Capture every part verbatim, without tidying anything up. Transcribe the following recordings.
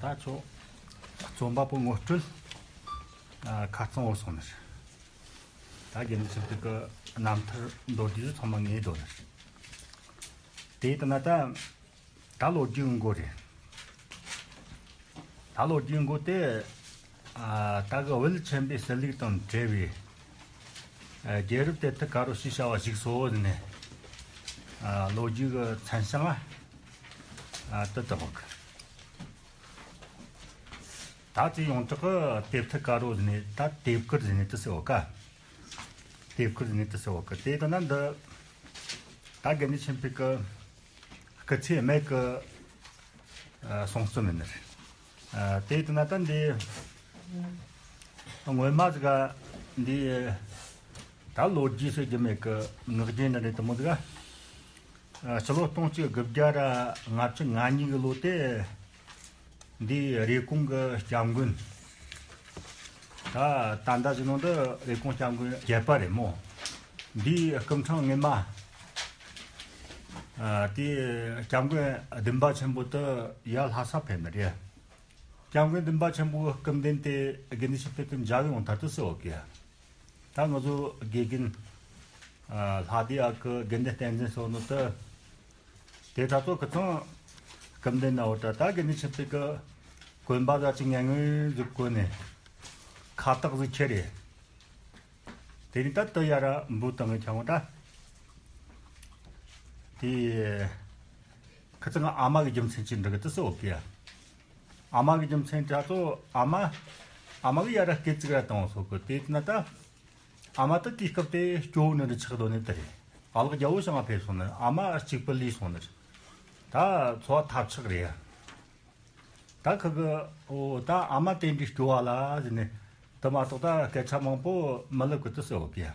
ད་ཁྱོད་རྩོམ་པ་པོ་ངོ་སྤྲོད། ཨ། ཁ་རྩང་བོ་སོང་ནི་རེད། ད་དགེ་འདུན་ཆོས་འཕེལ་གི་རྣམ་ཐར་མདོར་བསྡུས་ཚང་མ་ངས་འདོན་ནི་རེད། དེ་ལྟ་ན་ད་ད་ལོ་རྒྱུས་མགོ་རེད། ད་ལོ་རྒྱུས་མགོ་དེ། ཨ། ད་གི་བོད་ཆེན་པོའི་སྲིད་ལུགས་དང་འབྲེལ་བའི། ཨ། རྒྱལ་རབས་དེབ་ཐེར་དཀར་པོ་ཞེས་བྱ་བ་ཞིག་སོ་ནས། ཨ། ལོ་རྒྱུས་ཀྱི་མཚན་བྱང་ལ། ཨ། དེ་ལྟ་བུ་གི། ད་དེ་ཡོངས་གྲགས་ཀྱི་དེབ་ཐེར་དཀར་པོ་ཟེར་ནས། ད་དེབ་དཀར་ཟེར་ནས་དེ་ཟེར་བ་གི། དེབ་དཀར་ཟེར་ནས་དེ་ཟེར་བ་གི། དེ་ལྟ་ན་འདི་ད་དགེ་འདུན་ཆོས་འཕེལ་གི་སྐུ་ཚེ་སྨད་གི། ཨ། གསུང་རྩོམ་ཡིན་ནི་རེད། ཨ། དེ་ལྟ་ན་ད་འདི་སྔོན་མ་ཟིག་ག་འདི་ད་ལོ་རྒྱུས་ཟེར་རྒྱུ་མེད་གི། ངག་རྒྱུན་འདྲ་འདྲ་དེ་མོ་ཟིག་ག། ཨ། ཕྱི་ལོ་སྟོང་གཅིག་དགུ་བརྒྱ་ར་ལྔ་བཅུ་ང་གཉིས་གི་ལོ་དེ། འདིའི་རེབ་གོང་གི་སྐྱབས་མགོན། ད་ད་ལྟ་ཟེར་ནོ་འདི་རེབ་གོང་སྐྱབས་མགོན་བརྒྱད་པ་རེད་མོ། འདིའི་སྐུ་ཕྲེང་སྔོན་མ། ཨ། དེ་སྐྱབས་མགོན་བདུན་པ་ཆེན་པོ་དེ་ཡར་ལྷ་ས་ཕེབས་ནི་རེད། སྐྱབས་མགོན་བདུན་པ་ཆེན་པོའི་སྐུ་མདུན་དེ་དགེ་འདུན་ཆོས་འཕེལ་དུ་མཇལ་ཡོང་ཐར་དུ་སོ་གི། ད་ང་ཚོ་དགེ་རྒན། ཨ། ལྷ་སྡེ་ཨ་ཁུ་དགེ་འདུན་བསྟན་འཛིན་སོགས་ནོ་དེ། དེ་ད་ཚོ་ཁི་ཚང་སྐུ་མདུན་ན་འོ་ད་ད་དགེ་འདུན་ཆོས་འཕེལ་གི་གོན་པ་ཟ་ཅིག་ངན་ངོན་ཟིག་གོན་ནས། ཁ་བཏགས་ཟིག་ཁྱེར་རེ། དེ་ནི་ད་དུ་ཡ་ར་འབུ་བཏང་ངེ་ཁྱང་ད། དེ་ཁི་ཚང་ཨ་མ་གི་རྒྱུ་མཚན་ཅི་འདྲ་གི་དུ་སོ་གི་ཡ། ཨ་མ་གི་རྒྱུ་མཚན་ད་ཚོ་ཨ་མ། ཨ་མ་གི་ཡ་ར་སྐད་ཅིག་ར་བཏང་སོ་གི། དེ་ན་ད། ཨ་མ་ད་དེའི་སྐབས་དེ་སྐྱོ་བོ་ནི་འདྲ་ཆགས་དོ་ནི་དེ་རེད། ཨ་ལགས་རྒྱལ་བོ་ཞང་ང་ཕེབས་སོང་ནི། ཨ་མ་གཅིག་པུ་ལུས་སོང་ནི་རེད། ད་འཚོ་བ་ཐབས་ཆག་རེད་ཡ། ད་ཁི་གི་འོ་ད་ཨ་མ་དེ་འདྲའི་སྐྱོ་བ་ལ་ཟེར་ནས། དེ་མ་གཏོགས་ད་སྐད་ཆ་མང་པོ་མི་ལབ་གི་དུ་ཟེར་བ་གི་ཡ།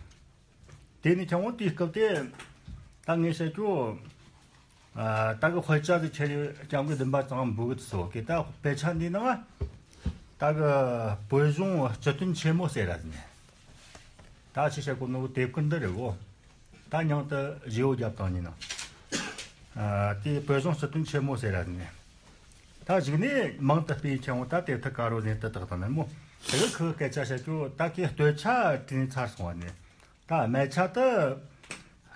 དེ་ནི་ཁྱང་བོ་དེའི་སྐབས་དེ། ད་ངས་བཤད་རྒྱུ། ཨ། ད་གི་དཔེ་ཆ་དེ་ཁྱེར་རེ་སྐྱབས་མགོན་བདུན་པ་ཚང་འབུལ་གི་དུ་སོ་གི། ད་དཔེ་ཆ་འདི་ནང་ད་གི་བོད་གཞུང་སྤྱི་དོན་ཆེན་མོ་ཟེར་ར་ཟིན་ནས། ད་ཆི་བཤད་གོ་ནོ་དེབ་དཀར་འདི་རེད་གོ། ད་མྱང་དུ་བཞེས་བོ་རྒྱབ་བཏང་ཉིན་ནང་། ཨ། དེ་བོད་གཞུང་སྤྱི་དོན་ཆེན་མོ་ཟེར་ར་ཟིན་ནས། ད་གཞུག་ནས་མང་དུ་སྤེལ་ཁྱེར་འོང་ད་དེབ་ཐེར་དཀར་པོ་ཟིན་དུ་དག་དང་ནི་མོ། དེ་གི་ཁི་སྐད་ཆ་བཤད་རྒྱུ་ད་གི་སྟོད་ཆ་དྲིན་ཚར་སོང་བ་ནས། ད་སྨད་ཆ་དུ་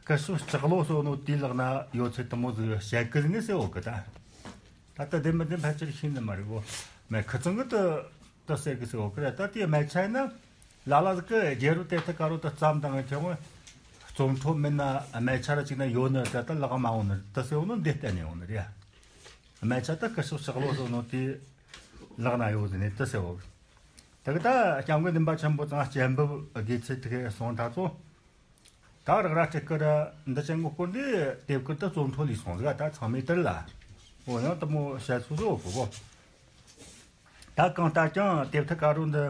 སྐུ་ཞབས་ལྕགས་ལོ་སོ་ནོ་དེའི་ལག་ན་ཡོད་ཚད་དུ་མོ་ཟིག་བཤད་གི་ནི་ཟེར་འོ་གི་ད། ད་ལྟ་བདེན་མི་བདེན་ཕལ་ཆེར་ཤེས་ནི་མ་རེད་གོ། མེད་ཁི་ཚང་གི་དུ་དུ་ཟེར་གི་ཟེར་འོ་གི་ར། ད་དེའི་སྨད་ཆ་ཡིན་ན་ལ་ལ་ཟིག་གི་རྒྱལ་རབས་དེབ་ཐེར་དཀར་པོ་དུ་བརྩམས་དང་ཁྱེད་རང་རྩོམ་འཕྲོ་མིན་ན་སྨད་ཆ་ར་ཅིག་ན་ཡོད་ནི་ད་ལྟ་ལག་མ་འོང་ནི་དུ་ཟེར་འོ་ནོ་འདི་བལྟས་ནས་འོང་ནི་རེད། སྨད་ཆ་དུ་སྐུ་ཞབས་ལྕགས་ལོ་སོ་ནོ་དེའི་ལག་ན་ཡོད་ཟིན་ནས་དུ་ཟེར་འོ་གི། དེ་གི་ད་སྐྱབས་མགོན་བདུན་པ་ཆེན་པོ་ཚང་སྤྱན་འབུལ་དགེ་ཚུལ་དེ་གི་སོང་ད་ཚོ། ད་རག་ར་སྤྲེལ་སྐུ་ར་འདི་ཅན་གོ་སྐོར་འདི་དེབ་དཀར་དུ་རྩོམ་འཕྲོ་ལས་སོང་ཟིག་ད་ཚང་མས་དེར་ལ། འོ་ཡང་དུ་མོ་བཤད་ཚུལ་བཟོ་གོ་གོ། ད་གང་ལྟར་ཀྱང་དེབ་ཐེར་དཀར་པོ་འདི་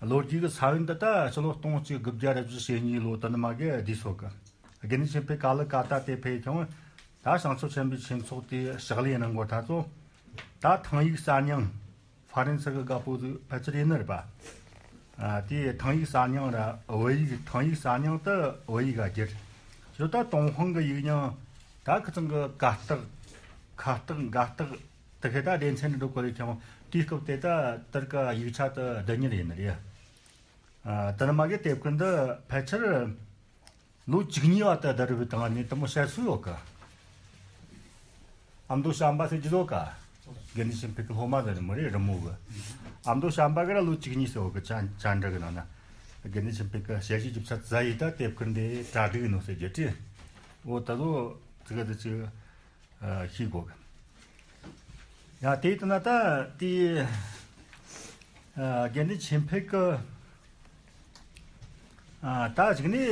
ལོ་རྒྱུས་ཀྱི་ས་བོན་འདི་ད་ཕྱི་ལོ་སྟོང་གཅིག་དགུ་བརྒྱ་ར་བཞི་ཞེ་གཉིས་ལོ་དུ་ནི་མ་གི་བསྡུས་སོ་གི། དགེ་འདུན་ཆོས་འཕེལ་ག་ལི་ཀ་ཏ་དེ་ཕེབས་ཀྱང་ད་བྱང་ཆུབ་ཆེན་པོའི་ཆོས་ཚོགས་དེའི་ཕྱག་ལས་གནང་གོ་ད་ཚོ། ད་ཐང་ཡིག་གསར་རྙིང་། ཧྥ་རན་སི་གི་རྒད་པོ་ཟིག་ཕལ་ཆེར་ཡིན་ནི་རེད་པ། ཨ། དེའི་ཐང་ཡིག་གསར་རྙིང་ར་བོད་ཡིག་ཐང་ཡིག་གསར་རྙིང་དུ་བོད་ཡིག་ག་བསྒྱུར། ཞོ་ད་ཏུན་ཧོང་གི་ཡིག་རྙིང་ད་ཁི་ཚང་གི་གར་སྟེགས་ཁ་སྟེགས་འགའ་སྟེགས་དུ་ཁེ་ད་སྡེ་ཚན་འགྲོ་གོ་རེ་ཁྱང་དུས་སྐབས་དེ་ད་དུར་ཀ་ཡིག་ཆ་དུ་བསྡུ་ཉར་ཡིན་ནི་རེད། ཨ། དུ་ནི་མ་གི་དེབ་ཀུན་འདི་ཕལ་ཆེར། ལོ་བཅུ་གཉིས་བ་དེ་བསྡུ་རུབ་བཏང་ནས་དུ་མོ་བཤད་སྲོལ་ཡོད་གི། ཨ་མདོ་བྱམས་པ་ཟེར་གྱི་ཡོད་ག། དགེ་འདུན་ཆོས་འཕེལ་གྱི་སློབ་མ་ཟེར་ནི་མོ་རེད་རི་མོ་གི། ཨ་མདོ་བྱམས་པ་གི་ར་ལོ་བཅུ་གཉིས་ཟེར་ཡོད་གི། བཅར་བཅར་འདྲི་གི་ནང་ན། དགེ་འདུན་ཆོས་འཕེལ་གྱི་ཞལ་བཞེས་རྒྱུ་ཆ་ཛ་ཡི་ད་དེབ་ཀུན་དེ་གྲ་སྒྲིག་ནོ་ཟེར་རྒྱུ་དེ། འོ་ད་ལོ་ཙི་ག་དུ་ཅི། ཨ། ཤེས་དགོས་གི། ཡ་དེ་ལྟ་ན་ད་དེ། ཨ། དགེ་འདུན་ཆོས་འཕེལ་གི། ཨ། ད་གཞུག་ནས།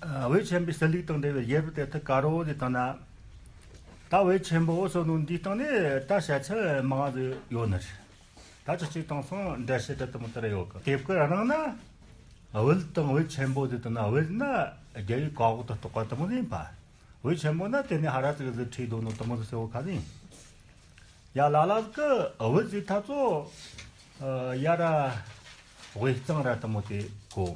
ཨ། བོད་ཆེན་པོའི་སྲིད་ལུགས་དང་འབྲེལ་བའི་རྒྱལ་རབས་དེབ་ཐེར་དཀར་པོ་དེ་དང་ན། ད་བོད་ཆེན་པོ་འོ་སོ་ནོ་འདིའི་སྟེང་ནས་ད་བཤད་ཚུལ་མང་ང་ཟིག་ཡོད་ནི་རེད། ད་ཅི་གཅིག་དང་སོང་འགྲེལ་བཤད་དེ་དུ་མོ་དེ་ར་ཡོད་གི། དེབ་ཀུན་རང་ན། བོད་དང་བོད་ཆེན་པོ་དེ་དང་ན་བོད་ན་རྒྱལ་བའི་བཀའ་འོག་ཏུ་གཏོགས་པ་དུ་མོ་ཡིན་པ། བོད་ཆེན་པོ་ན་དེ་ནས་ཧ་ར་ཙི་གི་ཟིག་ཁྲིད་དོ་ནོ་དུ་མོ་ཟིག་ཟེར་བོ་ཁ་ཟིག་ཡིན། ཡ་ལ་ལ་ཟིག་གི་བོད་ཟིག་ཐ་ཚོ། ཨ། ཡ་ར་དབུས་གཙང་ར་དུ་མོ་དེ་གོ།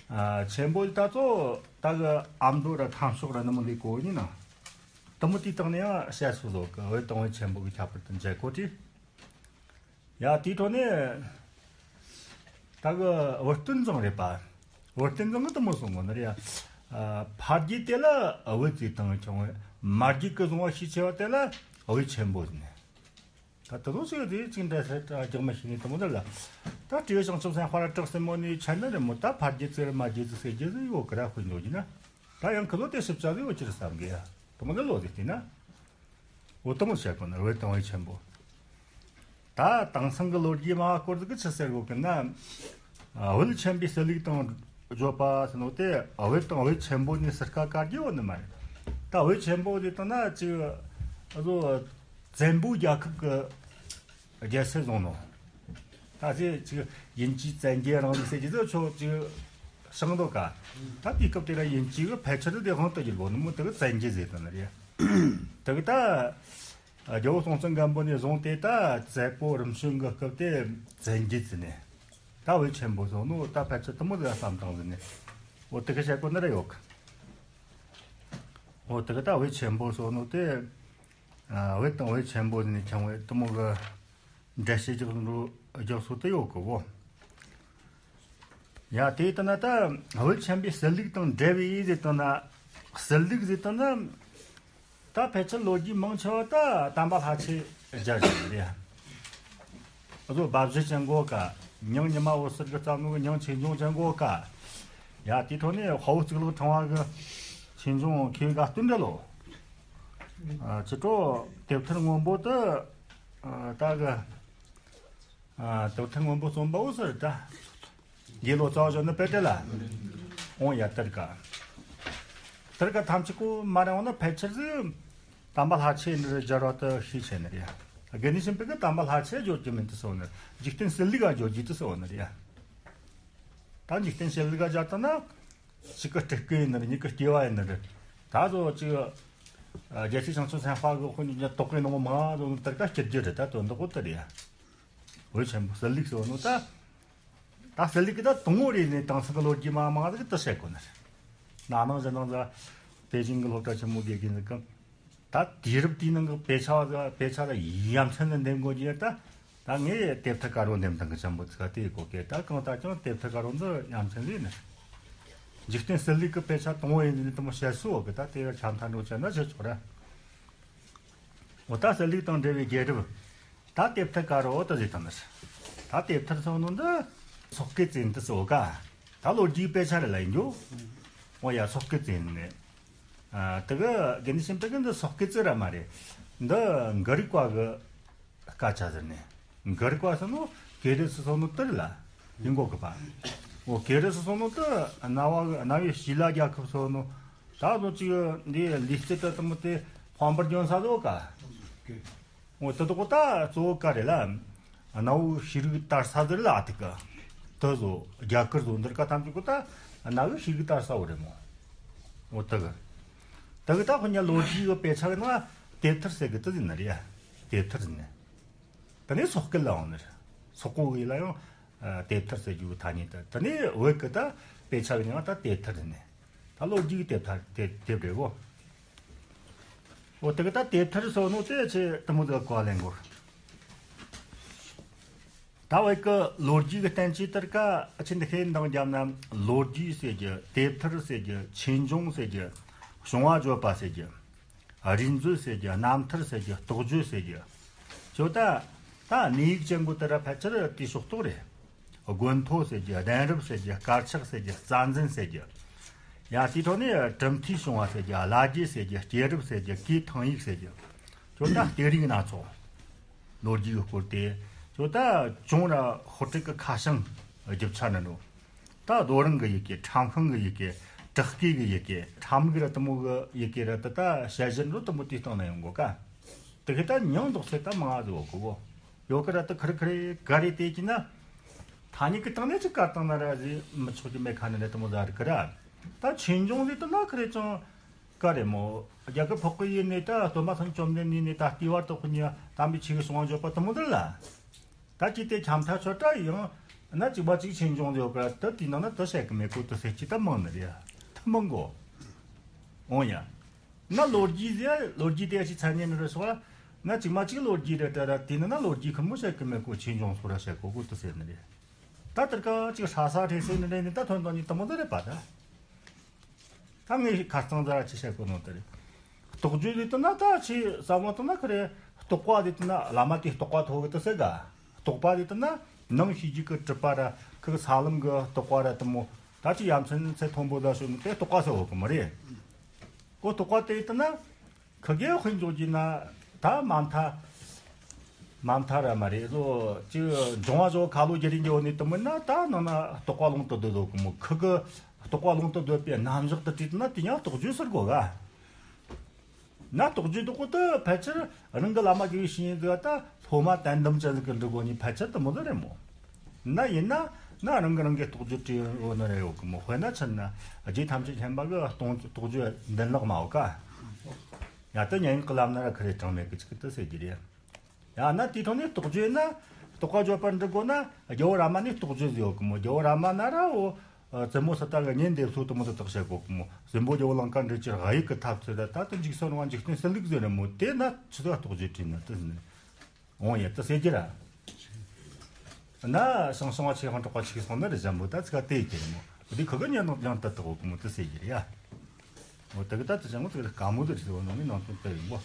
ཨ། ཆེན་པོ་ཟིག་ཐ་ཚོ་ད་གི་ཨ་མདོ་ར་ཁམས་ཕྱོགས་ར་དུ་མོ་དེ་གོ་ཡིན་ན། དུ་མོ་དེའི་སྟེང་ནས་ཡང་བཤད་སྲོལ་ཡོད་གི། བོད་དང་བོད་ཆེན་པོ་གི་ཁྱད་པར་དུ་མཇལ་གོ་དེ། ཡ་དེའི་ཐོག་ནས་ད་གི་བུ་སྟོན་ཚང་རེད་པ། བུ་སྟོན་ཚང་གི་དུ་མོ་སོང་གོ་ནི་རེད་ཡ། ཕ་རྒྱུད་དེ་ལ་བུ་བརྩིས་བཏང་བྱུང་བས། མ་རྒྱུད་ཀྱི་བཟུང་བ་ཤས་ཆེ་བ་དེ་ལ་བུ་ཆེན་པོ་ཟེར་ནས། ད་དུ་དུ་ཞིག་དེ་ཅིག་འདྲ་ས་རྒྱག་མ་ཤེས་ནས་དུ་མོ་འདི་ལ། ད་སྤྲེའུ་བྱང་ཆུབ་སེམས་དཔའ་ར་བྲག་སྲིན་མོ་ནས་ཆད་ན་རེད་མོ། ད་ཕ་རྒྱུད་ཟེར་མ་རྒྱུད་ཟེར་རྒྱུ་ཟེར་ཡོད་ཀི་ར། དཔེ་འཇོག་རྒྱུ་ན། ད་ཡང་ཁི་ལོ་དེ་ཞིབ་ཆ་ཟིག་ཡོད་ཀྱི་རེད་བསམ་གི་ཡ། དུ་མོ་འདི་ལོ་ཟིག་བལྟས་ན། འོ་དུ་མོ་བཤད་གོ་ན་བུ་དང་བུ་ཆེན་པོ། ད་དེང་སང་གི་ལོ་རྒྱུས་མ་སྐོར་ཟིག་གི་ཆི་ཟེར་གོ་གི་ན། བུ་ཆེན་པོའི་སྲིད་ལུགས་དང་བརྗོད་པ་ཟེར་ནོ་དེ། བུ་དང་བུ་ཆེན་པོ་ནས་ཟུར་ཁ་བཀར་རྒྱུ་ཡོད་ནི་མ་རེད། ད་བུ་ཆེན་པོ་ཟེར་བཏང་ན་ཅིག་ཨ་ཟོ་བཙན་པོའི་རྒྱལ་ཁབ་ཀྱི་རྒྱལ་སྲིད་བཟུང་ནོ། ད་ཅིག་ཅིག་དབྱིན་ཇིའི་བཙན་རྒྱལ་རིང་ལུགས་ཟེར་རྒྱུ་དེ་ཆོ་ཅིག་བྱུང་འདུག་ག། ད་དེའི་སྐབས་དེ་ར་དབྱིན་ཇི་གི་ཕལ་ཆེར་དེ་དབང་དུ་བསྒྱུར་གོ་ནི་མོ། དེ་གི་བཙན་རྒྱལ་ཟེར་དོན་རེད། དེ་གི་ད་རྒྱལ་པོ་སྲོང་བཙན་སྒམ་པོ་ནས་བཟུང་སྟེ་ད་བཙད་པོ་རིམ་བྱོན་གི་སྐབས་དེ་བཙན་རྒྱལ་ཟེར་ནས། ད་བུ་ཆེན་པོ་སོང་ནོ་ད་ཕལ་ཆེར་དུ་མོ་ཟིག་བསམ་བཏང་ཟེར་ནས། འོ་དེ་གི་བཤད་གོ་ནི་ར་ཡོད་གི། འོ་དེ་གི་ད་བུ་ཆེན་པོ་སོང་ནོ་དེ། ཨ། བུ་དང་བུ་ཆེན་པོ་ནས་ཆུང་བའི་དུ་མོ་གི་འགྲེལ་བཤད་རྒྱག་འགྲོ་རྒྱག་སྲོལ་དེ་ཡོད་གི་བོ། ཡ་དེ་ལྟ་ན་ད་བུ་ཆེན་པོའི་སྲིད་ལུགས་དང་འབྲེལ་བའི་ཟེར་བཏང་ན། སྲིད་ལུགས་ཟེར་བཏང་ན། ད་ཕལ་ཆེར་ལོ་རྒྱུས་མང་ཆེ་བ་ད་དམ་པ་ལྷ་ཆོས་སྦྱར་བཞག་རེད། ཨ་ཟོ་སྦ་བཞེད་ཅན་གོ་ཀ། ཉང་ཉི་མ་འོད་ཟེར་གི་རྩ་མོ་གི་ཉང་ཆོས་འབྱུང་ཅན་གོ་ཀ། ཡ་དེའི་ཐོག་ནས་དཔའ་བོ་གཙུག་ལག་ཕྲེང་བ་གི་ཆོས་འབྱུང་ཁེ་ག་སྟོན་འདྲ་ལོ། ཨ་ཅི་ཏྲོ་དེབ་ཐེར་སྔོན་པོ་དུ། ཨ་ད་གི། ཨ་དེབ་ཐེར་སྔོན་པོ་རྩོམ་པ་བོ་ཟེར་ད། དགེ་ལོ་ཙཱ་བ་ཅོ་ནི་པེ་ཏྲེ་ལ། འོང་ཡ་ཏིར་ཀ། ཏིར་ཀ་ཐམས་ཅད་ཀོ་མ་རེ་འོང་ན་ཕལ་ཆེར་ཟིག་དམ་པ་ལྷ་ཆོས་འདི་སྦྱར་བ་དུ་ཤས་ཆེ་ནི་རེད། དགེ་འདུན་ཆོས་འཕེལ་གི་དམ་པ་ལྷ་ཆོས་སྦྱོར་གྱི་མིན་དུ་སོ་ནི། འཇིག་རྟེན་སྲིད་ལུགས་ལ་སྦྱོར་རྒྱུ་དུ་སོ་ནི་རེད། ད་འཇིག་རྟེན་སྲིད་ལུགས་ལ་སྦྱར་ད་ན། གཅིག་གི་སྤྲུལ་སྐུ་ཡིན་ནི་རེད། གཉིས་ཀྱི་སྐྱེ་བ་ཡིན་ནི་རེད། ད་གཟོད་ཅིག་རྒྱལ་སྲས་བྱང་ཆུབ་སེམས་དཔའ་གི་དཔུང་གཉེན་ཉ་ཏོག་གི་ནང་མ་འདུག་ཏིར་ཀ་སྐྱེ་རྒྱུ་རེད། ད་དོན་དག་པོ་དེ་རེད། བུ་ཆེན་པོ་སྲིད་ལུགས་སོ་ནོ་ད། ད་སྲིད་ལུགས་ཀྱི་ད་དང་པོ་རེད་ནས་དེང་སང་གི་ལོ་རྒྱུས་མ་མང་ཟིག་དུ་བཤད་གོ་ནི་རེད། ན་ནིང་གཞེས་ནིང་ཟིག་པེ་ཅིང་གི་སློབ་གྲྭ་ཆེན་མོ་དགེ་རྒན་ཟིག་གམ། ད་དུས་རབས་དེའི་ནང་གི་དཔེ་ཆ་བ་དཔེ་ཆ་ལ་ཡ་མཚན་ནས་འདེམས་དགོས་རྒྱུ་ད། ད་ངས་དེབ་ཐེར་དཀར་པོ་འདེམས་སྟངས་ཀྱི་ཆེན་པོ་ཚིག་དེ་གོ་གེ། ད་གང་ལྟར་ཀྱང་དེབ་ཐེར་དཀར་པོ་འདི་ཡ་མཚན་རེད་ནི། འཇིག་རྟེན་སྲིད་ལུགས་ཀྱི་དཔེ་ཆ་དང་པོ་ཡིན་ནི་དུ་མོ་བཤད་སྲོལ་གི། ད་དེ་ཆ་མཐའ་འགྲོ་ཆ་ན་བཤད་ཆོག་ར། འོ་ད་སྲིད་ལུགས་དང་འབྲེལ་བའི་རྒྱལ་རབས། ད་དེབ་ཐེར་དཀར་པོ་དུ་ཟིག་དང་ནི། ད་དེབ་ཐེར་སོང་ནོ་འདི་སོག་སྐད་ཙེ་ནི་དུ་སོ་ག། ད་ལོ་རྒྱུས་དཔེ་ཆ་རེད་ལ་ཡིན་རྒྱུ། འོ་ཡ་སོག་སྐད་ཙེ་ནི། ཨ་དེ་གི་དགེ་འདུན་ཆོས་འཕེལ་གི་འདི་སོག་སྐད་ཙེ་ར་མ་རེད། འདི་གྷི་རིག་པ་གི་སྐད་ཆ་ཟེར་ནས། གྷི་རིག་པ་སོ་ནོ་ཀེ་རི་སི་སོ་ནོ་ཏིར་ལ་ཡིན་གོ་གི་པ། འོ་ཀེ་རི་སི་སོ་ནོ་ཏི་གནའ་བོ་གནའ་བོའི་ཞི་ལ་རྒྱལ་ཁབ་སོ་ནོ། ད་གཟོད་ཅིག་འདི་ལུས་རྩལ་ད་དུ་མོ་དེ་དཔལ་འབར་ལྗོན་ས་ཟོ་ག། འོ་དེ་དག་གོ་ད་གཙོ་བོ་ག་རེ་ལ། གནའ་བོའི་ཤེས་རིག་དར་ས་ཟེར་ལ་ཨ་ཐིག་གི། དེ་ཟོ་རྒྱ་གར་ཟོ་འདིར་ཀ་ཐམས་ཅད་གོ་ད་གནའ་བོའི་ཤེས་རིག་དར་ས་བོ་རེད་མོ། འོ་དེ་གི། དེ་གི་ད་ཁོ་ཉ་ལོ་རྒྱུས་གི་དཔེ་ཆ་གི་ནང་དེབ་ཐེར་ཟེར་གི་དེ་ཟིན་ནི་རེད་ཡ། དེབ་ཐེར་ཟིན་ནི། དེ་ནས་སོག་སྐད་ལ་འོང་ནི་རེད། སོག་པོ་གི་ལ་ཡང་དེབ་ཐེར་ཟེར་རྒྱུ་གི་ཐ་སྙད་དེ། དེ་ནས་བོད་གི་ད་དཔེ་ཆ་གི་ནང་ད་དེབ་ཐེར་ཟིན་ནི། ད་ལོ་རྒྱུས་གི་དེབ་ཐེར་དེབ་དེབ་རེད་གོ། འོ་དེ་གི་ད་དེབ་ཐེར་སོ་ནོ་དེ་ཆེ་དུ་མོ་དེ་གོ་ལེན་གོ། ད་བོད་གི་ལོ་རྒྱུས་གི་བསྟན་བཅོས་ལྟར་ཀ་ཨ་ཆེ་འདི་ཤེས་འདང་རྒྱབ་ན། ལོ་རྒྱུས་ཟེར་རྒྱུ། དེབ་ཐེར་ཟེར་རྒྱུ། ཆོས་འབྱུང་ཟེར་རྒྱུ། བྱུང་བ་བརྗོད་པ་ཟེར་རྒྱུ། རིག་མཛོད་ཟེར་རྒྱུ། རྣམ་ཐར་ཟེར་རྒྱུ། རྟོགས་བརྗོད་ཟེར་རྒྱུ། ཁྱོད་ད་ད་གནས་ཡིག་ཅན་གོ་དེ་ར་ཕལ་ཆེར་དེའི་ཕྱོགས་གཏོགས་རེད། དགོན་ཐོ་ཟེར་རྒྱུ། གདན་རབས་ཟེར་རྒྱུ། དཀར་ཆག་ཟེར་རྒྱུ། རྩ་འཛིན་ཟེར་རྒྱུ། ཡང་དེའི་ཐོག་ནས་གྲུབ་མཐའི་བྱུང་བ་ཟེར་རྒྱུ། བླ་བརྒྱུད་ཟེར་རྒྱུ། སྐྱེས་རབས་ཟེར་རྒྱུ། སྐད་ཐང་ཡིག་ཟེར་རྒྱུ། ཁྱོད་ད་སྐད་རིགས་སྣ་ཚོགས། ལོ་རྒྱུས་ཀྱི་སྐོར་དེ། ཁྱོད་ད་ཅུང་ར་ཧོ་ཀྲིག་གི་ཁ་བྱང་རྒྱབ་ཆ་ནི་ནོ། ད་རྡོ་རིང་གི་ཡི་གེ། ཁྲམ་ཤིང་གི་ཡི་གེ། བྲག་བརྐོས་གི་ཡི་གེ། ཁྲམ་གི་ར་དུ་མོ་གི་ཡི་གེ་ར་དུ་ད་ཞལ་བཞེས་འགྲོ་དུ་མོ་དེའི་སྟེང་ན་ཡོང་གོ་ཀ། དེ་གི་ད་མྱིང་འདོགས་ཚད་ད་མང་ང་ཟིག་ཡོད་གོ་གོ། ཡོད་གི་ར་དུ་ཁི་རི་ཁི་རི་ག་རེ་དེ་གི་ན། ཐ་སྙད་གི་སྟེང་ནས་ཅིག་བཀར་བཏང་ན་ར་ཟིག་མི་ཆོག་གི་མེད་ཁ་ནས་ནས་དུ་མོ་ཟ་རི་གི་ར། ད་ཆོས་འབྱུང་ཟིག་དུ་ན་ཁི་རི་ཅང་ག་རེ་མོ། རྒྱ་གར་ཕོག་གི་ཡིན་ནས་ད་སྟོན་པ་སངས་རྒྱས་བཅོམ་ལྡན་འདས་ནས་ད་ལྟེ་བར་དུ་ཁོ་གཉིས་དམ་པའི་ཆོས་ཀྱི་གསུང་བ་བརྗོད་པ་དུ་མོ་འདི་ལ། ད་ཅི་དེ་ཁྱམས་ཐག་ཆོད་དྲ་ཡང་ན་གཅིག་པ་གཅིག་ཆོས་འབྱུང་ཡོད་པ་དུ་དེའི་ནང་ན་དུ་བཤད་གི་མེད་གོ་དུ་ཟེར་གྱི་ད་མང་ནི་རེད། ཐུ་མང་གོ། འོང་ཡ། ན་ལོ་རྒྱུས་ཟེར་ལོ་རྒྱུས་དེ་ཅི་ཚ་ཉེ་ནི་རེད་སོགས་ལ། ན་གཅིག་མ་གཅིག་ལོ་རྒྱུས་རེད་དྲ་ར་དེ་ནི་ན་ལོ་རྒྱུས་ཁུར་མོ་བཤད་གི་མེད་གོ་ཆོས་འབྱུང་སོ་ར་བཤད་གོ་གོ་དུ་ཟེར་ནི་རེད། ད་དེར་ཀ་གཅིག་ཧྲ་ས་ཧྲེ་སེ་ནི་རེད་ནི་ད་ཐོན་དང་ནི་དུ་མོ་དུ་རེད་པ་ད། ད་ངས་ཁ་རྩང་ཟ་ར་ཆི་བཤད་གོ་ནོ་དེ་རེད། རྟོགས་བརྗོད་ལས་དུ་ན་ད་ཆི་ས་མོ་དུ་ན་ཁི་རེད། རྟོགས་པ་ལས་དུ་ན་བླ་མ་དེ་རྟོགས་པ་ཐོག་གི་དུ་ཟེར་ག་རྟོགས་པ་ལས་དུ་ན་ནང་ཤེས་རྒྱུད་གི་གྲུབ་པ་ར་ཁི་གི་ས་ལམ་གི་རྟོགས་པ་ར་དུ་མོ་ད་ཆི་ཡ་མཚན་ཚེ་མཐོན་པོ་ད་ཤོད་ནི་དེ་རྟོགས་པ་ཟེར་བོ་གི་མི་རེད། ཨོ་རྟོགས་པ་དེ་དུ་ན། ཁི་གེ་དཔེ་འཇོག་རྒྱུ་ན་ད་མ་མཐའ། མ་མཐའ་ར་མ་རེད་ལོ། ཅི་འབྱུང་བ་བཟོ་ཁ་ལོ་རྒྱུ་རིན་གྱི་འོ་ནི་དུ་མིན་ན་ད་ནང་ན་རྟོགས་པ་ལོང་དུ་སྡོད་དོ་གི་མོ། ཁི་གི་རྟོགས་པ་ལོང་དུ་སྡོད་པའི་རྣམ་གཞག་ཏུ་བྲིས་ན་དེ་ཡང་རྟོགས་བརྗོད་ཟེར་དགོས་ག་ན་རྟོགས་བརྗོད་དུ་གོ་དུ་ཕལ་ཆེར་རང་གི་བླ་མ་དགེ་བའི་བཤེས་གཉེན་ཟིག་ད་སློབ་མ་དད་འདམ་ཅན་ཟིག་གི་འབྲི་དགོས་ནི་ཕལ་ཆེར་དུ་མོ་ཟིག་རེད་མོ། ན་ཡིན་ན་ན་རང་གི་རང་གི་རྟོགས་བརྗོད་བྲིས་འོ་ནི་རེད་ཡོད་གི་མོ། དཔེར་ན་ཆི་ན་རྗེ་ཐམས་ཅད་མཁྱེན་པ་གི་རྟོགས་རྟོགས་བརྗོད་འདུན་ལག་མ་འོ་ཀ་ཡ་ད་སྙན་ངག་གི་ལམ་ན་ར་ཁི་རེ་གྲངས་མེད་གི་ཅིག་གི་དུ་ཟེར་རྒྱུ་རེད། ཡང་ན་དེའི་ཐོག་ནས་རྟོགས་བརྗོད་ན་རྟོགས་པ་བརྗོད་པར་འདྲི་དགོས་ན་རྒྱལ་བོ་རཱ་མ་ནས་རྟོགས་བརྗོད་ཟེར་ཡོད་གི་མོ། རྒྱལ་བོ་རཱ་མ་ན་ར་འོ་བཙུན་མོ་སི་ཏཱ་གི་གཉེན་འདེབས་སོ་དུ་མོ་དུ་དག་བྱེད་གོ་གི་མོ། སྲིན་པོ་རྒྱལ་བོ་ལང་ཀ་འདྲི་ཅི་གཡུལ་གི་ཐབས་ཚུལ་ད་ད་དུ་འཇིགས་སུ་རུང་བ་འཇིག་རྟེན་གསལ་ལུགས་ཟེར་ར་མོ། དེ་ན་ཆི་ཟིག་རྟོགས་བརྗོད་བྲིས་ན་དུ་ཟིན་འོང་ཡ་དུ་ཟེར་རྒྱུ་ར། ན་ཤང་ཤང་བ་ཆེ་ཧང་གྲགས་པ་ཆིག་སོང་ན་རེ་ཞན་པོ་ད་ཚིག་དེ་ཡི་གེ་མོ། དེ་ཁི་གི་ཉན་ནོ་ཡང་ད་དག་གོ་གི་མོ་དུ་ཟེར་རྒྱུ་ར་ཡ། འོ་དེ་གི་ད་དུ་ཅང་མོ་ཚིག་དཀའ་མོ་དུ་རེད་ཟེར་བ་ནང་ནས་ནང་དོན་དུ་ཡིན་གོ།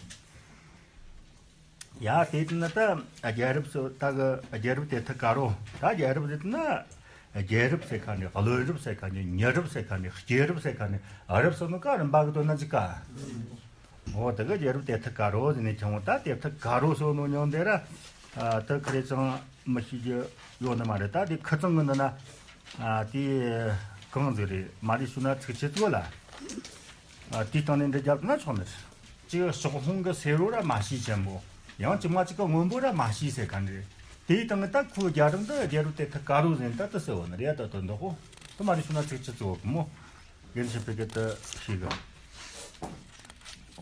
ཡ་དེ་དུ་ན་ད་རྒྱལ་རབས་སུ་ད་གི་རྒྱལ་རབས་དེ་ཐུ་ཀ་རོ། ད་རྒྱལ་རབས་དེ་དུ་ན་རྒྱལ་རབས་ཟེར་ཁ་ནས་བློན་རབས་ཟེར་ཁ་ནས་མྱི་རབས་ཟེར་ཁ་ནས་སྐྱེས་རབས་ཟེར་ཁ་ནས་རབས་སུ་ནོ་ཀ་རིམ་པ་གི་དོན་ན་ཅི་ཀ་འོ་དེ་གི་རྒྱལ་རབས་དེ་ཐུ་ཀ་རོ་ཟེར་ནས་ཁྱོང་ད་དེ་ཐུ་ཀ་རོ་སོ་ནོ་མྱོང་དེ་ར་ད་ཁི་རེ་ཅང་མི་ཤེས་རྒྱུ་ཡོད་ནི་མ་རེད། ད་དེ་ཁི་ཚང་གི་འདི་ན་དེ་གང་ཟིག་རེད་མ་རེད་ཞུ་ན་ཚིག་ཆེ་ཙོ་ལ། ཨ། དེའི་སྟེང་ནས་འདི་རྒྱབ་ན་ཆོག་ནི་རེད། གཅིག་ཕྱོགས་ལྷུང་གི་སེར་བོ་ར་མ་ཤེས་ཆེན་པོ། ཡང་གཅིག་མ་གཅིག་གི་སྔོན་པོ་ར་མ་ཤེས་ཟེར་ག་འདྲ་རེད། དེའི་སྟེང་ནས་ད་ཁོའི་རྒྱལ་རབས་འདི་རྒྱལ་རབས་དེ་ཐུ་ཀ་རོ་ཟེར་ད་དུ་ཟེར་བ་ནི་རེད། ད་དོན་དག་གོ་དུ་མ་རེད་ཤུ་ན་ཚིག་ཆུ་ཚོ་གི་མོ། རྒན་ཞིག་པའི་གི་དུ་ཤེས་གི་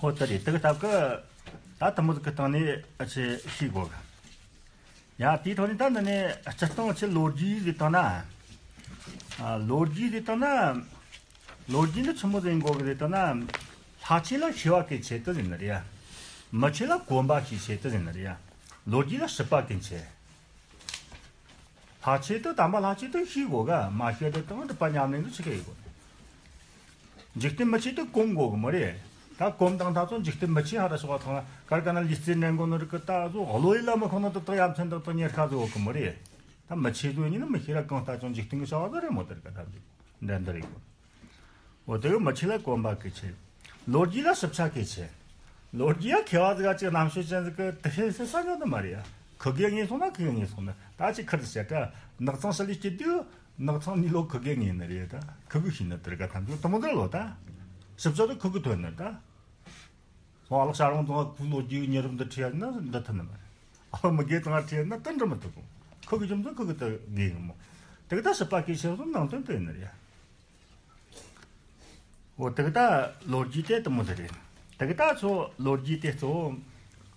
ཨོ་ད་རེད་དུ་གི་སྟབས་གི་ད་དུ་མོ་ཟིག་གི་སྟེང་ནས་ཨ་ཆེ་ཤེས་དགོ་གི་ཡ་དེའི་ཐོག་ནས་ད་འདི་ནས་སྤྱིར་བཏང་ཆེ་ལོ་རྒྱུས་ཟེར་བཏང་ན། ཨ། ལོ་རྒྱུས་ཟེར་བཏང་ན། ལོ་རྒྱུས་འདི་ཆི་མོ་ཟིག་ཡིན་དགོ་གི་ཟེར་བཏང་ན། ལྷ་ཆོས་ལ་ཤེས་པ་གལ་ཆེ་དུ་ཟེར་ནི་རེད་ཡ། མི་ཆོས་ལ་གོམས་པ་ཤེས་ཆེ་དུ་ཟེར་ནི་རེད་ཡ། ལོ་རྒྱུས་ལ་སྲིད་པ་གལ་ཆེ། ལྷ་ཆོས་དུ་དམ་པ་ལྷ་ཆོས་དུ་ཤེས་དགོ་ག་མ་ཤེས་དུ་དང་སྒྲུབ་པ་ཉམས་ལེན་དུ་ཆི་གེ་ཡིན་དགོ། འཇིག་རྟེན་མི་ཆོས་དེ་གོམས་དགོ་གི་མོ་རེད། ད་གོམས་དང་ད་ཚོ་འཇིག་རྟེན་མི་ཆོས་ཧ་ར་ཤོག་ཐང་ན་གར་ག་ན་ལུས་རྩལ་འགྲན་དགོ་ནོ་རིག་གི་ད་བཟོ་བློ་ཡིད་ལ་མི་ཁོ་ན་དུ་དག་ཡ་མཚན་དག་དག་ཉེར་ཁ་བཟོ་གི་མོ་རེད། ད་མི་ཆོས་བཟོ་ཉིན་ནི་མི་ཤེས་ར་གང་ལྟ་ཅུང་འཇིག་རྟེན་གི་བྱ་བ་ཟོ་རེད་མོ་དེར་ག་ད་འཇིག་འགྲན་འདི་རེད་གོ་འོ་དེ་གི་མི་ཆོས་ལ་གོམས་པ་གི་ཆེ། ལོ་རྒྱུས་ལ་ཞིབ་ཆ་གི་ཆེ། ལོ་རྒྱུས་ཡ་མཁས་པ་ཟིག་ག་ཅིག་རྣམ་དཔྱོད་ཅན་ཟིག་གི་དེ་ཤེས་ཟེར་ས་ཉོ་ནི་མ་རེད་ཡ། ཁུ་གེ་ངེས་སོང་ན་ཁུ་གེ་ངེས་སོང་ན་ད་ཅིག་ཁུར་དུ་བཤད་ཀ་ནག་ཚང་ཞི་ལི་སྐྱིད་དུས། ནག་ཚང་ནི་ལོ་ཁུ་གེ་ངེས་ནི་རེད་ད། ཁུ་གུ་ཤི་ནི་དེར་ག་ཐམས་ཅད་དུ་མོ་དེར་ལོ་ད། ཞིབ་ཆ་དུ་ཁུ་གུ་ཐོན་ནི་ད། སོང་ཨ་ལག་ཤ་རོང་དང་ཁུ་ལོ་རྒྱུས་ཉེ་རབས་འདི་ཁྲིད་ཡ་ན་འདི་ཐུན་ནི་མ་རེད། ཨ་ལ་མི་དགེ་དང་ཁྲིད་ཡ་ན་དུ་འདྲི་མི་ཐུབ་གོ་ཁུ་གུ་རྒྱུ་མཚན་ཁུ་གུ་དུ་དགེ་གི་མོ། དེ་ག་ད་ཞིབ་པ་གི་ཤེས་སོང་ནང་དོན་དུ་ཡིན་ནི་རེད། འོ་དེ་ག་ད་ལོ་རྒྱུས་དེ་དུ་མོ་དེ་རེད། དེ་ག་ད་ཚོ་ལོ་རྒྱུས་དེ་གཙོ་བོ།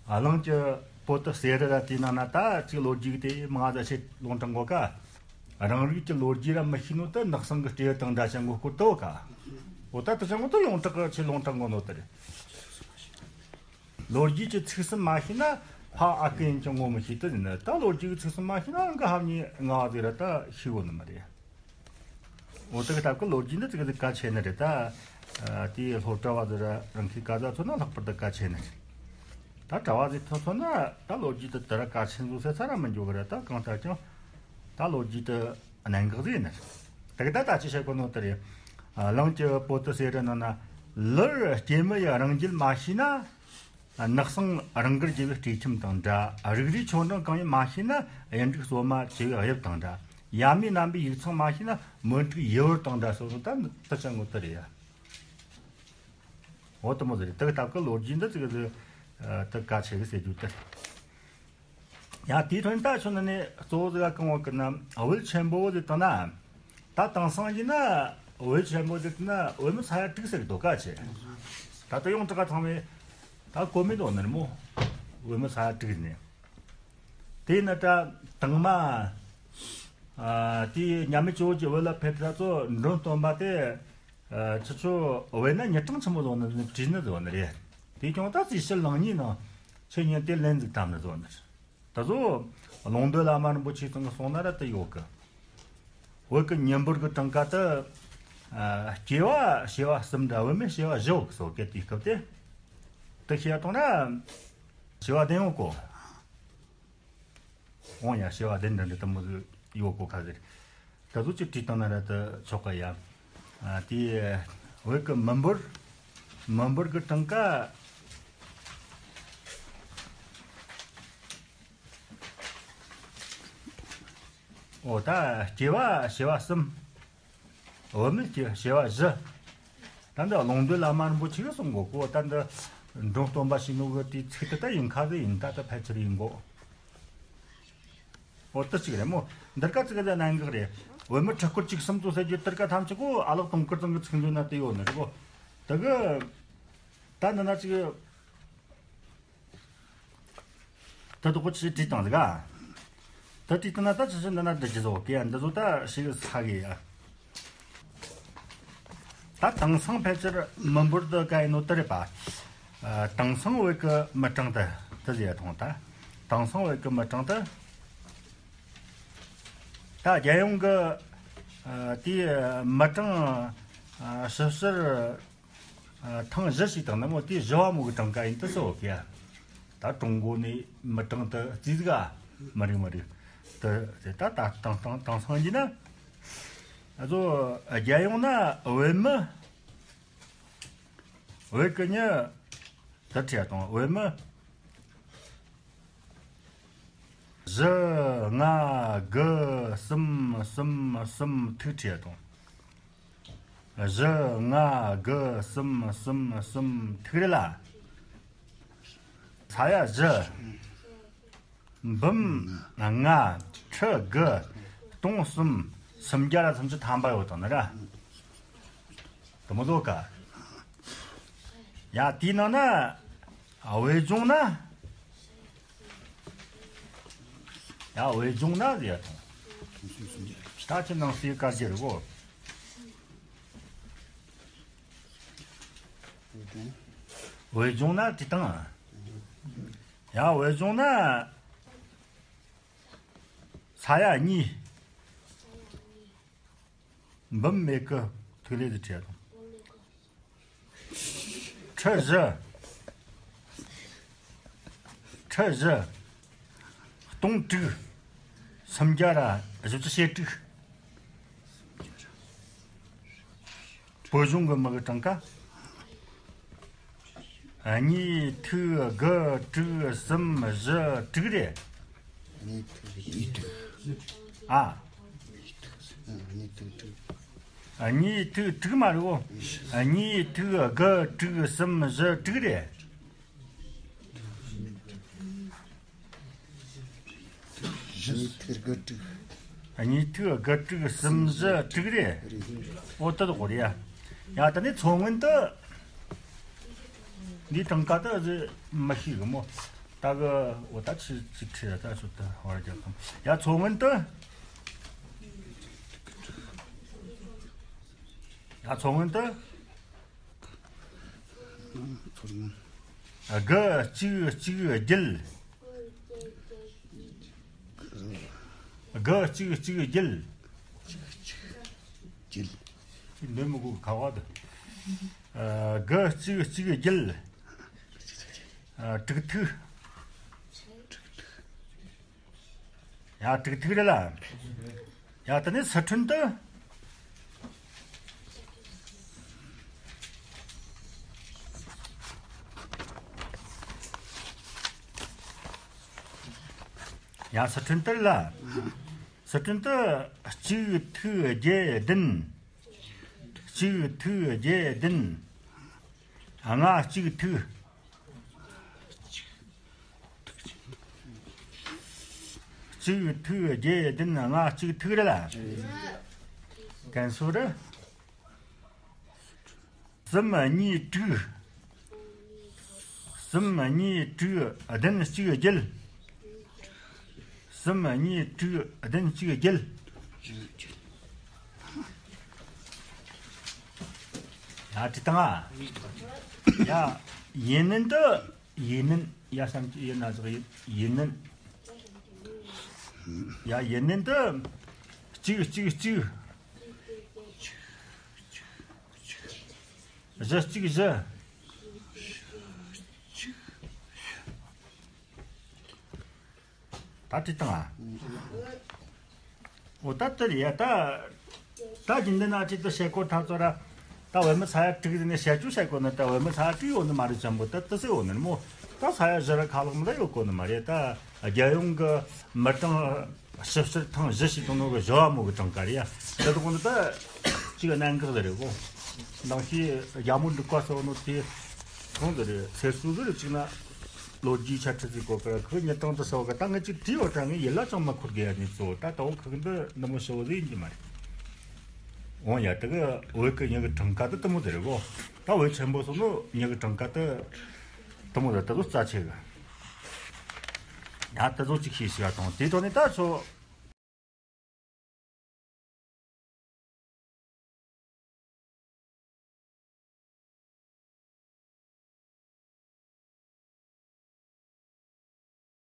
གླིང་གི་པོ་ཏི་གསེར་རི་ར་དེའི་ནང་ན་ད་ཅིག་ལོ་རྒྱུས་དེ་མང་ང་ཟ་ཆེ་ལུང་དྲངས་གོ་ཀ་རང་རིགས་ཀྱི་ལོ་རྒྱུས་ར་མི་ཤེས་ནོ་ད་ནགས་སང་གི་སྤྲེའུ་དང་འདྲ་ཆ་མགོ་སྐོར་དོ་ཀ་འོ་ད་དུ་ཆ་མགོ་ད་ཡོངས་གྲགས་ཀྱི་ཆེ་ལུང་དྲངས་གོ་ནོ་དེ་རེད། ལོ་རྒྱུས་ཀྱི་ཚིག་གསུམ་མ་ཤེས་ན་ཕ་ཨ་ཀི་ཡིན་ཀྱང་ངོ་མི་ཤེས་དུ་ཡིན་ན་ད་ལོ་རྒྱུས་ཀྱི་ཚིག་གསུམ་མ་ཤེས་ན་རང་གི་ཧ་ནི་ང་བ་ཟིག་ར་ད་ཤེས་གོ་ནི་མ་རེད། འོ་དེ་གི་སྟབས་ཀྱི་ལོ་རྒྱུས་འདི་ཙི་གེ་ཟིག་གལ་ཆེ་ནི་རེད་ད། དེའི་སློབ་གྲྭ་བ་ཟིག་ར་རང་གི་ག་ཟ་ཚོ་ན་ལྷག་པར་དུ་གལ་ཆེ་ནི་རེད། ད་གྲྭ་བ་ཟིག་ཐོ་ཚོ་ན་ད་ལོ་རྒྱུས་དེ་དེ་ར་གལ་ཆེན་ཟིག་ཟེར་ས་ར་མི་འཇོག་གི་རེད་ད་གང་ལྟར་ཀྱང་ད་ལོ་རྒྱུས་དེ་གནད་འགག་ཟིག་ཡིན་ནི་རེད། དེ་གི་ད་ད་ཅི་བཤད་གོ་ནོ་དེ་རེད། གླིང་གི་པོ་ཏི་གསེར་རི་ནང་ན་ལར་སྐྱེས་མི་ཡི་རང་རྒྱུད་མ་ཤེས་ན། ནགས་སང་རང་དགར་བགྱི་བའི་སྤྲེལ་ཁྱིམ་དང་འདྲ། རིགས་རུས་ཆོ་འབྲིང་གང་ཡིན་མ་ཤེས་ན། གཡུ་འབྲུག་གསོ་མ་བྱེད་པའི་དབྱིབས་དང་འདྲ། ཡ་མའི་རྣམ་པའི་ཡིག་ཚང་མ་ཤེས་ན། མོན་ཕྲུག་ཡུལ་བུར་དང་འདྲ་སོགས་སུ་ད་དུ་ཅང་ངོ་དེ་རེད་ཡ། འོ་དུ་མོ་ཟེར་རེད། དུ་སྟབས་ཀྱི་ལོ་རྒྱུས་འདི་ཙི་གི་ཟིག་དུ་གལ་ཆེ་གི་ཟེར་རྒྱུ་དེ་རེད། ཡང་དེའི་ཐོག་ནས་ད་ཆུ་ནི་ནས་གཙོ་བོ་ཟིག་ག་གང་བ་ཀི་ན་བོད་ཆེན་པོ་ཟིག་དང་ན། ད་དེང་སང་ཡིན་ན་བོད་ཆེན་པོ་ཟིག་ན་བོད་མི་ས་ཡ་དྲུག་ཟེར་གི་འདུག་ག་ཆེ། ད་ལྟ་ཡོངས་གྲགས་ག་ཚང་མས་ད་གོ་མི་འདུག་ནི་རེད་མོ། བོད་མི་ས་ཡ་དྲུག་ནས། དེ་ནི་ད་དང་མ། ཨ། དེའི་མཉམ་མེད་ཇོ་བོ་རྗེ་བོད་ལ་ཕེབས་ད་ཚོ་མགྲོན་སྟོན་པ་དེ། ཨ། ཁྱེད་ཚོ་བོད་ན་མྱི་གྲངས་ཆི་མོ་ཟིག་ནི་བྲིས་ནི་ཟིག་ནི་རེད། དེ་ཀྱང་ད་རྩིས་བཤེར་ལང་ཉིན་ནང་ ཆོས་ཉན་ཏེ་ལན་ཟིག་བཏབ་ནི་བཟོ་ནི། ད་གཟོད་ཀློང་རྡོལ་བླ་མ་རིན་པོ་ཆེ་ཚང་གི་གསུང་ན་ར་དེ་ཡོད་གི། བོད་ཀྱི་མྱི་འབོར་གྱི་གྲངས་ཀ་དེ། ཨ། སྐྱེ་བ་བྱེ་བ་གསུམ་འདྲ། བུད་མེད་བྱེ་བ་བཞི་ཡོད་གི་སོ་གི། དེའི་སྐབས་དེ་དེ་བཤད་བཏང་ན་བྱེ་བ་བདུན་ཡོད་གོ། འོང་ཡ། བྱེ་བ་བདུན་འདྲ་འདྲ་དེ་མོ་ཟིག་ཡོད་གོ། ཁ་ཟེར། ད་གཟོད་ཅིག་བྲིས་བཏང་ན་ར་དེ་ཆོག་གི་ཡ། ཨ། དེ་བོད་ཀྱི་མི་འབོར། མི་འབོར་གྱི་གྲངས་ཀ། འོ། ད་སྐྱེ་བ་བྱེ་བ་གསུམ། བུད་མེད་སྐྱེ་བྱེ་བ་བཞི། ད་འདི་ཀློང་རྡོལ་བླ་མ་རིན་པོ་ཆེ་གིས་གསུང་གོ་གོ། ད་འདི་འབྲོམ་སྟོན་པ་ཞིག་ནོ་གི་དེའི་ཚིག་དེ་ད་ཡིན་ཁ་ཟིག་ཡིན། ད་ད་ཕལ་ཆེར་ཡིན་གོ། འོ། དེ་གཅིག་རེད་མོ། འདིར་ཀ་ཚིག་གི་ད་གནད་འགག་རེད། བུད་མེད་ཁྲི་སྐོར་བཅུ་གསུམ་ཚོ་ཟེར་རྒྱུ་དེར་ཀ་ཐམས་ཅད་གོ། ཨ་ལགས་དུང་དཀར་ཚང་གི་ཚིག་མཛོད་ན་དེ་ཡོད་ནི་རེད་གོ། དེ་གི་ད་འདི་ན་ཅིག་ད་དེ་གོ་ཅི་བྲིས་བཏང་ཟིག་ག། ད་བྲིས་བཏང་ན་ད་ཅི་ཞིག་འདི་ན་འདི་ཅི་བཟོ་གི་ཡ། འདི་བཟོ་ད་ཞིག་ས་གི་ཡ། ད་དེང་སང་ཕལ་ཆེར་མི་འབོར་དེ་ག་ཡིན་ནོ་དེ་རེད་པ། ཨ། དེང་སང་བོད་ཀྱི་མི་གྲངས་དེ་དེ་ཟེར་ཡ་ཐོང་། ད་དེང་སང་བོད་ཀྱི་མི་གྲངས་དེ། ད་རྒྱལ་ཡོངས་ཀྱི། ཨ། དེའི་མི་གྲངས། ཨ། ཞིབ་བཤེར། ཨ། ཐེངས་བཞི་ཞིག་བཏང་ན་མོ་དེ་བཞི་བ་མོ་གི་གྲངས་ཀ་ཡིན་དུ་སོ་གི་ཡ། ད་ཀྲུང་གོ་ནས་མི་གྲངས་དེ་རྩིས་ཟིག་ག། མི་རིགས་མི་རིགས་དེ་དེ་ད་ད་དེང་སང་དེང་སང་ཡིན་ན། ཨ་ཚོ་རྒྱལ་ཡོངས་ན་བོད་མི། བོད་ཀྱི་མྱི་དེ་ཁྲི་ཡ་དང་བོད་མི། བཞི་ལྔ་དགུ་གསུམ་གསུམ་གསུམ་ཐིག་ཁྲི་ཡ་དང་། བཞི་ལྔ་དགུ་གསུམ་གསུམ་གསུམ་ཐིག་རེད་ལ། ས་ཡ་བཞི། འབུམ་ལྔ། ཁྲི་དགུ། སྟོང་གསུམ། སུམ་བརྒྱ་ར་སུམ་ཅུ་ཐམ་པ་ཡོད་དང་ནི་ར། དེ་མོ་ཟོ་ག། ཡ། དེའི་ནང་ན་བོད་ལྗོངས་ན། ཡ། བོད་ལྗོངས་ན་ཟེར་ཡ་དང་། ད་ཁྱེད་ནང་སའི་བཀའ་རྒྱ་རེད་གོ། བོད་ལྗོངས་ན་དེ་དང་། ཡ། བོད་ལྗོངས་ན་ས་ཡ་གཉིས། འབུམ་མེད་ཀི་ཐིག་ལེ་ཟིག་ཁྲི་ཡ་དང་། ཁྲི་བཞི། ཁྲི་བཞི། སྟོང་དྲུག། སུམ་བརྒྱ་ར་བཞི་བཅུ་ཞེ་དྲུག། བོད་གཞུང་གི་མི་གི་གྲངས་ཀ། གཉིས་ཐིག་དགུ་དྲུག་གསུམ་བཞི་དྲུག་རེད། གཉིས་ཐིག་གཉིས་དྲུག་ཨ། གཉིས་ཐིག་དྲུག་གཉིས་ཐིག་དྲུག་མ་རེད་བོ། གཉིས་ཐིག་དགུ་དྲུག་གསུམ་བཞི་དྲུག་རེད། གཉིས་ཐིག་དགུ་དྲུག་གཉིས་ཐིག་དགུ་དྲུག་གསུམ་བཞི་དྲུག་རེད། འོ་དེ་དག་རེད་ཡ། ཡ། ད་ནི་མཚོ་སྔོན་དུ། འདིའི་གྲངས་ཀ་དེ་ཨ་ཟི་མི་ཤེས་གི་མོ། ད་གི་འོ་ད་ཆི་ཆི་ཁྲི་ད་ཆུ་ད་བར་རྒྱག་དང་། ཡ། མཚོ་སྔོན་དུ། ཡ། མཚོ་སྔོན་དུ། དགུ་གཅིག་གཅིག་བརྒྱད། དགུ་གཅིག་གཅིག་བརྒྱད། གཅིག་གཅིག་བརྒྱད། འདི་མི་གོ་ག་བ་དུ། ཨ། དགུ་གཅིག་གཅིག་བརྒྱད། ཨ། དྲུག་ཐིག་ཡ། དྲུག་ཐིག་རེད་ལ། ཡ། དེ་ནས་སི་ཁྲོན་དུ། ཡ། སི་ཁྲོན་དུ་ལ། སི་ཁྲོན་དུ་གཅིག་ཐིག་བརྒྱད་བདུན། གཅིག་ཐིག་བརྒྱད་བདུན། ལྔ་གཅིག་ཐིག་གཅིག་ཐིག་བརྒྱད་བདུན། ལྔ་གཅིག་ཐིག་རེད་ལ། ཀན་སུའུ་རེད། གསུམ་གཉིས་དྲུག་གསུམ་གཉིས་དྲུག་བདུན་གཅིག་བརྒྱད། གསུམ་གཉིས་དྲུག་བདུན་གཅིག་བརྒྱད། ཡ། དྲི་བཏང་ཨ། ཡ། ཡིན་ནན་དུ། ཡིན་ནན། ཡ་བསམ་གྱི་ཡིན་ན་ཟིག་ཡིན་ནན། ཡ་ཡིན་ནན་དུ། གཅིག་གཅིག་གཅིག་བཞི་གཅིག་བཞི། ད་བྲིས་བཏང་ཨ། འོ་ད་དེ་རེད་ཡ། ད་ད་རྒྱུན་ལྡན་ན་ཅིག་ཏུ་བཤད་སྐོར་ཐག་ཚོད་ར། ད་བོད་མི་ས་ཡ་དྲུག་ནས་བཤད་རྒྱུ་བཤད་དགོས་ན་ད་བོད་མི་ས་ཡ་དྲུག་ཡོད་ནི་མ་རེད། ཅམ་པོ་ད་དེ་སུ་ཡོད་ནི་མོ། ད་ས་ཡ་བཞི་ར་ཁ་ལོག་མི་ད་ཡོད་གོ་ནི་མ་རེད། ད་རྒྱལ་ཡོངས་གི་མི་གྲངས་ཞིབ་བཤེར་ཐེངས་བཞི་ཞིག་བཏང་ནོ་གི་བཞི་བ་མོ་གི་གྲངས་ཀ་རེད་ཡ། དེ་དག་ནི་ད་ཅིག་གནད་འགག་ཟེར་རེད་གོ། ནང་ཤེས་རྒྱ་མོ་འབྲུག་པ་སོགས་ནོ་དེ་གང་ཟེར་རེད། ཚེ་སྲོག་ཟེར་རེད་ཅིག་ན། ལོ་རྒྱུས་ཆ་ཁྲི་ཚིག་གོ་ཀ་ཁོ་ཉི་སྟོང་དུ་སོ་ག་ད་ངས་ཅིག་བྲིས་ཡོད་ཀྲང་ངས་ཡིད་ལ་ཅང་མ་འཁོར་གི་ཡ་ནི་གཙོ་བོ་ད་ད་འོ་ཁོ་གི་འདི་འདི་མོ་ཞོ་ཟིག་ཡིན་གྱི་མ་རེད། འོང་ཡ་དེ་གི་བོད་གི་མྱི་གི་གྲངས་ཀ་དེ་དེ་མོ་ཟེར་རེད་གོ། ད་བོད་ཆེན་པོ་སོ་ནོ་མྱི་གི་གྲངས་ཀ་དེ་དེ་མོ་ཟེར་དེ་ཚོ་རྩ་ཆེ་གི། ཡ་དེ་ཚོ་ཅིག་ཤེས་ཤེས་ཡ་དང་དེ་དོན་ནི་ད་ཚོ།